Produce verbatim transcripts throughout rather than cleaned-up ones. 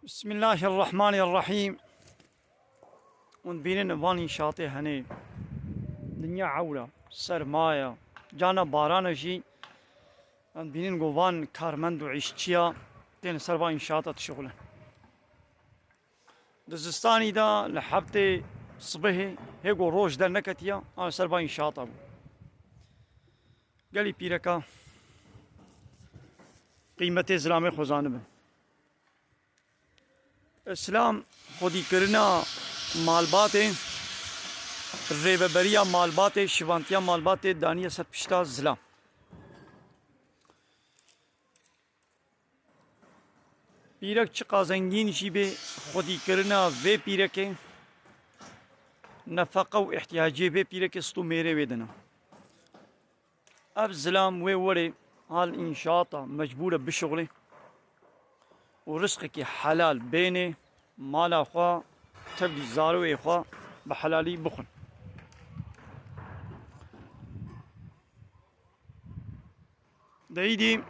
Bismillahirrahmanirrahîm. Hûn dibînin van înşaatê hene. Dinya ewra, sermaya, cana barana jî em dibînin ku van karmend û îşçiya tên ser van înşaata dişixulin. Di zistanî de li heftê sibehê hê ku roj derneketiya, an li ser van înşaata bû. Gelî pîreka qîmetê zilamê xwe zanibin. Îslam xwedîkirina malbatê, rêveberiya malbatê, şivantiya malbatê daniye ser pişta zilam. Pîrek çiqa zengîn jî bê, xwedîkirina vê pîrekê nefeqe û îhtiyaciyê vê pîrekê stû mêrê wê dina. Ev zilam wê werê hal înşaata mecbûr e bişuxulê û rizqekî helal bênê mala xwe, tevlî zarokê xwe bi helalî bixwin. De îdî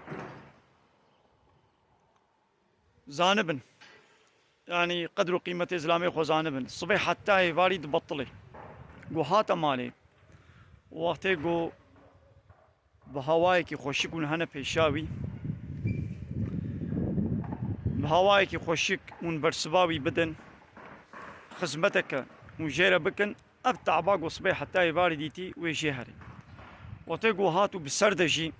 zanibin. Yanî qedr û qîmetê zilamê xwe zanibin. Sibê heta êvarî dibetilê. Ku hate malê. Wextê ku bi hawayekî xweşik hûn hene pêşa wî. Bi hawayekî xweşik hûn bersiva wî bidin. Xizmeteke hûn jê re bikin. Ev taba ku sibê heta êvarî dîtî wê jê herê. Wextê ku hat û bi ser de jî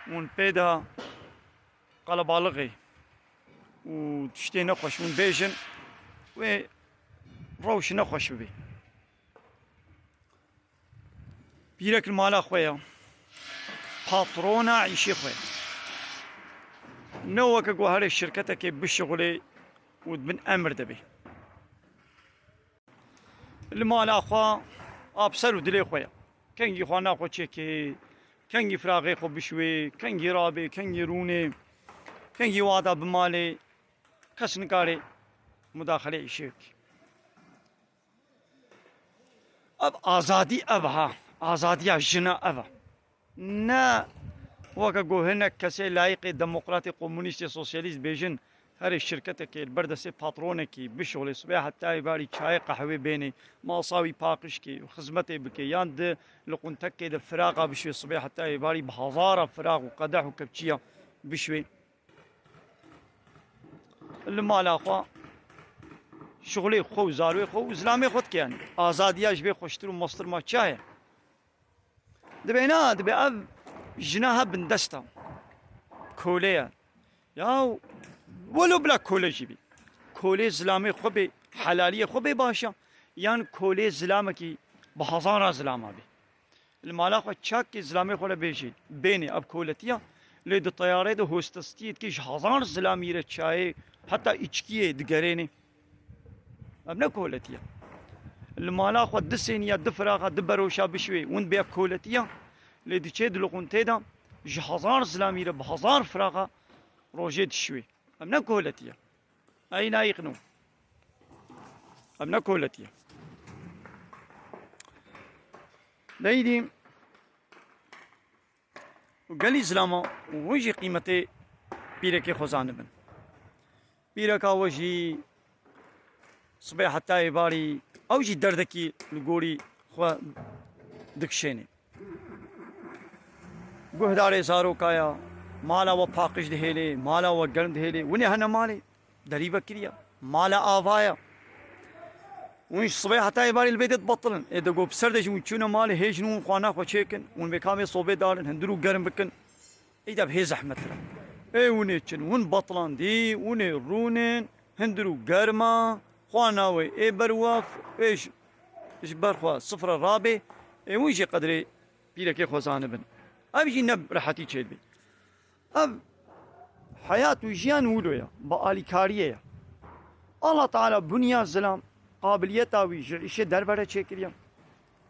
hûn pê de qelebalixê û tiştê nexweş hûn bêjin, wê rewş nexweş bibê. Pîrek li mala xwe ye, patrona îşê xwe ye. Ne weke ku herê şirketekê bişixulê û di bin emir de bê. Li mala xwe a bi ser û dilê xwe ye. Kengî xwarina xwe çêkê, kengî firaxê xwe bişwê, kengî rabê, kengî rûnê, kengî wada bi malê, kes nikare mudaxelê îşê bike. Ev azadî ev ha, azadiya jina ev e. Ne weke ku hinek kesê layîqê demokratê, komunîstê, sosyalîst bêjin, herê şirketekê li ber destê patronekî bişolê, sibê heta êvarî çayê qehwê bênê, masa wî paqij kê û xizmetê bike, yan di li quntekê de firaqa bişwê, sibê heta êvarî bi hezara firaq û qedeh û kepçiya bişwê. Li mala xwe şixulê xwe û zarwê xwe û zilamê xwe dike, yanî azadiya ji vê xweştir û mestir ma çi heye? Dibê na, dibê ev jina he bindest e. Kole ye. Ya welo bila kole jî bî. Kolê zilamê xwe bê, helaliyê xwe bê baş e. Yan kolê zilamekî bi hezara zilama bê. Li mala xwe çakê zilamê xwe re bêjê, bênê ev koletiya. Lê di teyarê de hostesitiyê dikê ji hezar zilamî re çayê heta îçkiyê digerênê. Ev ne koletî ye. Li mala xwe du sêniya, du firaxa, du beroşa bişwê, hûn bê koletî ye. Lê diçê di luqûntê de ji hezar zilamî re bi hezar firaxa rojê dişwê. Ev ne koletî ye. Ey nayîqno. Ev ne koletî ye. Deydî û gelî zilama û hûn jî qîmetê pîrekê xwe zanibin. Pîreka we jî sibê heta êvarî ew jî derdekî li gorî xwe dikişênê. Guhdarê zaroka ya, mala we paqij dihêlê, mala we germ dihêlê, winê hene malê. Derî vekiriya. Mala ava ya. Hûn ji sibê heta êvarî li vê de dibetilin. Ê de got bi ser de jî hûn çûne malê hêjin hûn xwana xwe çêkin. Hûn vê kamê sobê darin, hindir û germ bikin. Ê de bi hê zehmettir e. Ê hûn ê çin, hûn betilandî, hûn ê rûnin, hindir û germa, xwana wê ê berwaf, ê ji, ji ber xwe sifre rabê. Ê hûn jî qedrê pîrekê xwe zanibin. Ev jî ne bi rehetî çêdibê. Ev heyat û jiyan wilo ye, bi alîkariyê ye. Allah Teala buniya zilam, qabiliyeta wî ji îşê derve re çêkiriye.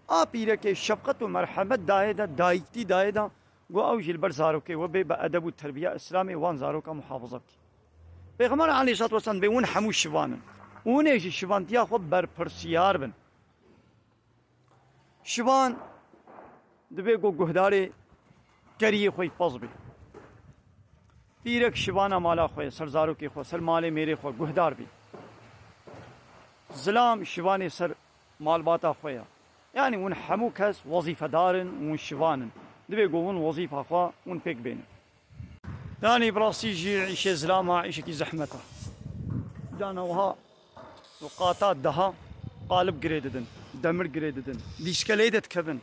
A pîrekê şefqet û merhemet dayê de, dayîktî dayê de, got ew jî li ber zarokê we bê bi edeb û terbiya Îslamê wan zaroka muhafaza bike. Pêxember aleyhissalatu vesselam dibê hûn hemû şivan in. Hûn ê ji şivantiya xwe berpirsiyar bin. Şivan dibê ku guhdarê keriyê xwe yî pez bê. Pîrek şivana mala xwe ye, ser zarokê xwe, ser malê mêrê xwe guhdar bî. Zilam şivanê ser malbata xwe ye. Yanî hûn hemû kes wezîfedar in, hûn şivan in. Divê ku hûn wezîfa xwe hûn pêk bênin. Yanî bi rastî jî îşê zilama îşekî zehmet e. Cana wiha û qata deha qalib girê didin, demir girê didin, dîske lê de dikevin.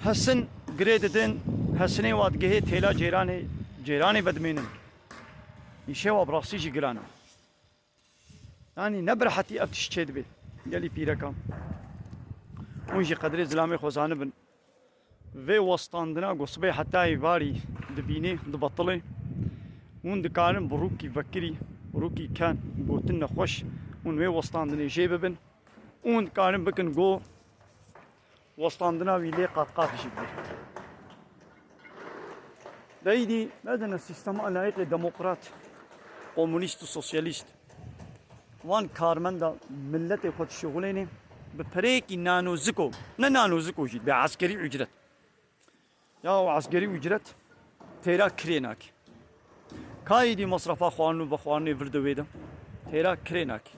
Hesin girê didin, hesinê wa digihê têla cêranê, cêranê vedimênin. Îşê wa bi rastî jî giran e. Yanî ne bi rehetî ev tişt çêdibe. Gelî pîrekan. Hûn jî qedrê zilamê xwe zanibin. Vê westandina ku sibê heta êvarî dibînê, dibetilê. Hûn dikarin bi rûkî vekirî, rûkî ken, gotin nexweş, hûn vê westandinê jê bibin. Hûn dikarin bikin ku westandina wî lê qat qat jî bibê. Deydî, medine sîstema layîqê demokrat, komunîst û sosyalîst. Wan karmenda miletê xwe dişixulênê bi pereyekî nanoziko, ne nanoziko jî, bi eskerî ucret. Ya o eskerî ucret têra kirê nake. Ka êdî mesrefa xwarin û vexwarinê vir di wê de têra kirê nake.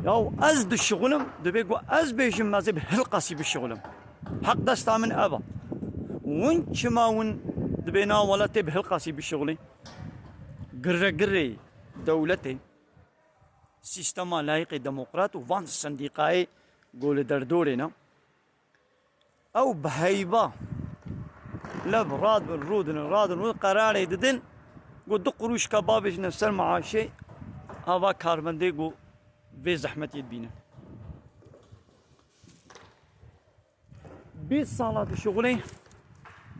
Ya ez dişixulim, divê ku ez bêjim, ez ê bi hilqasî bişixulim. Heq desta min ev e. Win çima win dibê na welatê bi hilqasî bişixulin? Girregirê dewletê, sîstema layîqê demokrat û van sendîqayê ku li derdorê ne. Ew bi heyba lev radibin, rûdinin, radin, rûdin, qerarê didin, ku du qurûş ka bavêjine ser maaşê ava karmendê ku vê zehmetê dibîne. Bîst sala dişixulê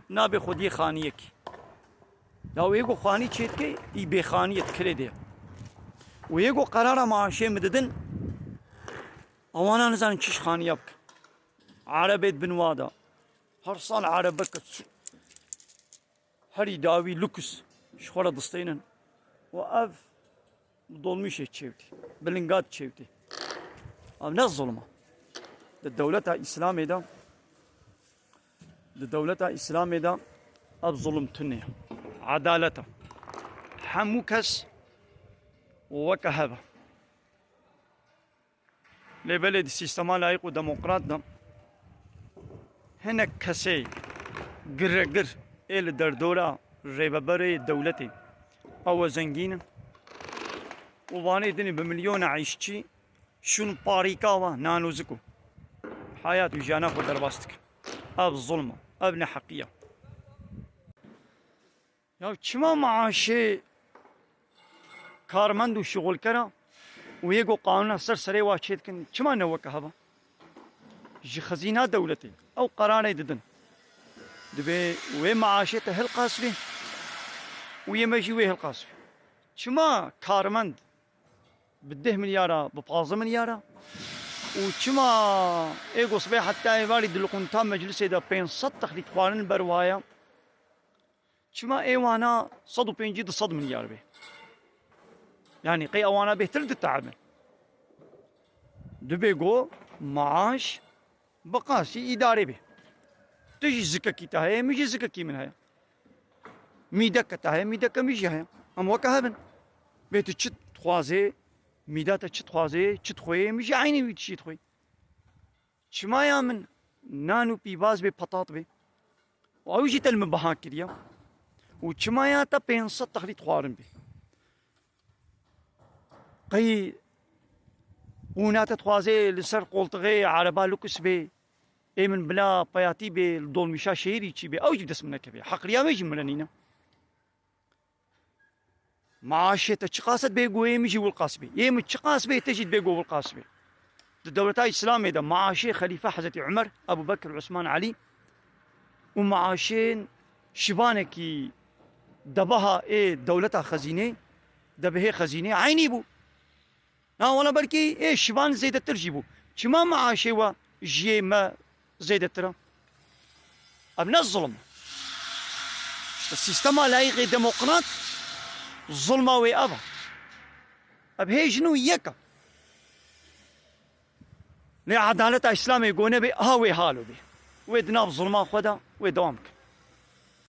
nabê xwediyê xaniyekî. Ya wê ku xanî çêdike, î bêxaniyê di kirê de ye. Û yê ku qerara maaşê min didin, ewana nizanin çi ji xaniya bikin. Erebê di bin wa de. Her sal erebeke çi-, herî dawî luks ji xwe re distênin. Û ev bi dolmîşê çêwtî, bi linga çêwtî. Ev ne zulm e? Di dewleta Îslamê de, di dewleta Îslamê de ev zulm tune ye. Edalet e. Hemû kes weke hev e. Lê belê di sîstema layîq û demokrat de hinek kesê giregir ê li derdora rêveberê dewletê ew zengîn in û vanê dinê bi milyona îşçî şûn parîka wa nanoziko heyat û jiyana xwe derbas dikin. Ev zulm e, ev neheqî ye. Ya çima maaşê karmend û şixulkera û yê ku qanûna ser serê wa çêdikin, çima ne weke heva? Ji xezîna dewletê ew qerarê didin. Dibê wê maaşê te hilqas bê û yê me jî wê hilqas bê. Çima karmend bi deh milyara, bi pazdeh milyara û çima ê ku sibê heta êvarî di liqûnta meclisê de pênc sed texlît xwarin ber waya? Çima ê wana sed û pêncî du sed milyar be? Yanî qey ewana bêhtir diteebin? Dibê ku maaş bi qasî îdarê be. Tu jî zikekî te heye, min jî zikekî min heye. Mîdeke te heye, mîdeke min jî heye. Em weke hev in. Bê tu çi dixwazê, mîda te çi dixwazê, çi dixweyê, min jî eynî wî tiştî dixweyî. Çimaya min nan û pîvaz bê, petat bê û ew jî te li min biha kiriye û çimaya te pênc sed texlît xwarin bê? Qey qûna te dixwazê li ser qoltixê ereba luks bê, ê min bila peyatî bê, li dolmîşa şehîrî çî bê, ew jî bi dest min nekevê. Heqriya wê jî min re nîne. Maaşê te çiqas e, dibê ku yê min jî wilqas bê. Yê min çiqas bê, te jî dibê ku wilqas bê. Di dewleta Îslamê de maaşê Xelîfe Hezretî Umer, Ebû Bekir, Usman, Elî û maaşên şivanekî debeha ê dewleta xezînê, debehê xezînê eynî bû. Na wala belkî ê şivan zêdetir jî bû. Çima maaşê we ji yê me zêdetir e? Ev ne zulm e? İşte sîstema layîqê demokrat zulma wê ev e. Ev hê ji nû yek e. Lê edaleta Îslamê gone bê, aha wê halo bê. Û Wê di nav zulma xwe de wê dewam bikin.